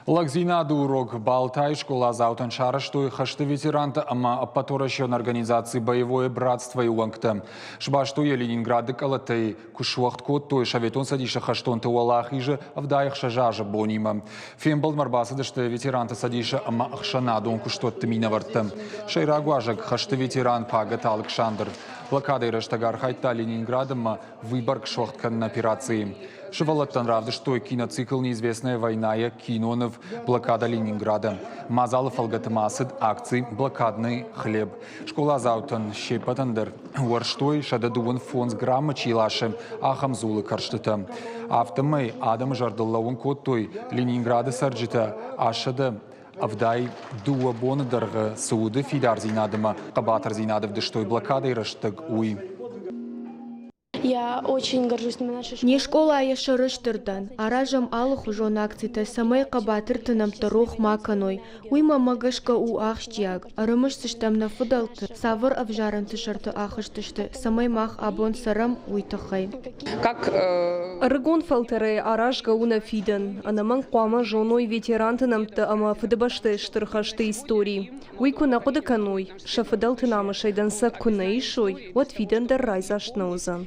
Лӕгдзинады урок Балтайы скъоладзаутӕн сарӕзтой хӕсты ветерантӕ ӕмӕ ӕппӕтуӕрӕсеон организаци «Боевое братство»-йы уӕнгтӕ. Сбастой йӕ Ленинграды къӕлӕтӕй куы суӕгъд кодтой Советон Цӕдисы хӕстонты уӕлахизы 76 азы бонимӕ. Фембӕлдмӕ ӕрбацыдысты ветеранты цӕдисы ӕмӕ ӕхсӕнадон куыстуӕтты минӕвӕрттӕ. Сӕйраг уазӕг хӕсты ветеран Пагӕты Алыксандр. Блокадӕйы рӕстӕг архайдта Ленинград ӕмӕ Выборг суӕгъд кӕныны операцийы. Сывӕллӕттӕн равдыстой киноцикл «Неизвестная война»-йӕ киноныв «Блокада Ленинграда». Мадзалы фӕлгӕты ма ацыд акци «Блокадный хлеб». Скъоладзаутӕн се ппӕтӕн дӕр уӕрстой 125 граммы чи ласы, ахӕм дзулы кӕрстытӕ. Афтӕмӕй адӕмы зӕрдыл лӕууын кодтой, Ленинграды цӕрджытӕ 172 боны дӕргъы цы уды фидардзинад ӕмӕ хъӕбатырдзинад ӕвдыстой блокадӕйы рӕстӕг, уый. Я очень горжусь нашей Не скъолайӕ сӕрыстыр дӕн. Аразӕм алыхуызон акцитӕ, цӕмӕй хъӕбатырты нӕмттӕ рох ма кӕной. Уый мӕмӕ гӕсгӕ у ахсджиаг. Ӕрымысдзыстӕм нӕ фыдӕлты, цавӕр ӕвзарӕнты сӕрты ахызтысты, цӕмӕй мах абон цӕрӕм, уый тыххӕй. Как Ӕрыгон фӕлтӕрӕй аразгӕ у нӕ фидӕн. Ӕнӕмӕнг хъуамӕ зоной ветеранты нӕмттӕ ӕмӕ Фыдыбӕстӕйы Стыр хӕсты истори. Уый куы нӕ хъуыды кӕной, сӕ фыдӕлты намысӕй дӕнцӕг куы нӕ исой, уӕд фидӕн дӕр райдзаст нӕ уыдзӕн.